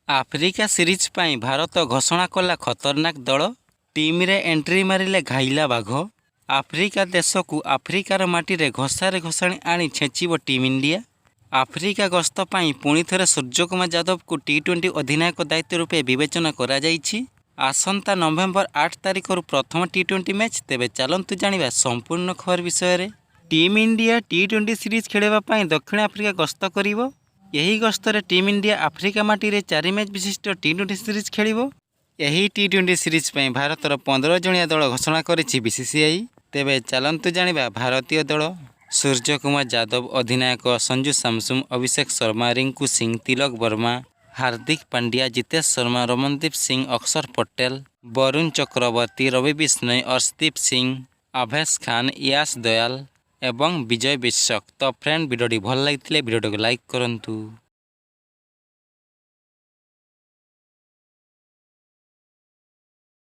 Africa series ପାଇଁ ଭାରତ ଘୋଷଣା କଲା ଖତରନାକ ଦଳ। ଟିମରେ ଏଣ୍ଟ୍ରି ମାରିଲେ ଘାଇଲା ବାଘ। ଆଫ୍ରିକା ଦେଶକୁ ଆଫ୍ରିକାର ମାଟିରେ ଘୋଷାରି ଘୋଷାରି ଆଣି ଛେଚିବ ଟିମ୍ ଇଣ୍ଡିଆ। ଆଫ୍ରିକା ଗସ୍ତ ପାଇଁ ପୁଣିଥରେ ସୂର୍ଯ୍ୟକୁମାର ଯାଦବଙ୍କୁ ଟି-20 ଅଧିନାୟକ ଦାୟିତ୍ୱ ରୂପେ ବିବେଚନା କରାଯାଇଛି। ଆସନ୍ତା ନଭେମ୍ବର 8 ତାରିଖରୁ ପ୍ରଥମ ଟି-20 ମ୍ୟାଚ୍। ତେବେ ଚାଲନ୍ତୁ ଜାଣିବା ସମ୍ପୂର୍ଣ୍ଣ ଖବର ବିଷୟରେ। ଟିମ୍ ଇଣ୍ଡିଆ ଟି-20 ସିରିଜ୍ ଖେଳିବା ପାଇଁ ଦକ୍ଷିଣ ଆଫ୍ରିକା ଗସ୍ତ କରିବ। ଏହି ଗସ୍ତରେ ଟିମ୍ ଇଣ୍ଡିଆ ଆଫ୍ରିକା ମାଟିରେ ଚାରି ମ୍ୟାଚ୍ ବିଶିଷ୍ଟ ଟି-20 ସିରିଜ୍ ଖେଳିବ। ଏହି ଟି-20 ସିରିଜ୍ ପାଇଁ ଭାରତର 15 ଜଣିଆ ଦଳ ଘୋଷଣା କରିଛି ବିସିସିଆଇ। ତେବେ ଚାଲନ୍ତୁ ଜାଣିବା ଭାରତୀୟ ଦଳ। ସୂର୍ଯ୍ୟକୁମାର ଯାଦବ ଅଧିନାୟକ, ସଞ୍ଜୁ ସାମସନ୍, ଅଭିଷେକ ଶର୍ମା, ରିଙ୍କୁ ସିଂ, ତିଲକ ବର୍ମା, ହାର୍ଦ୍ଦିକ ପାଣ୍ଡ୍ୟା, ଜିତେଶ ଶର୍ମା, ରମନଦୀପ ସିଂ, ଅକ୍ଷର ପଟେଲ, ବରୁଣ ଚକ୍ରବର୍ତ୍ତୀ, ରବି ବିଷ୍ଣୋଇ, ଅର୍ଶଦୀପ ସିଂ, ଆଭେଶ ଖାନ, ୟାଶ ଦୟାଲ ଏବଂ ବିଜୟ ବିଶକ। ତ ଫ୍ରେଣ୍ଡ, ଭିଡ଼ିଓଟି ଭଲ ଲାଗିଥିଲେ ଭିଡ଼ିଓଟିକୁ ଲାଇକ୍ କରନ୍ତୁ।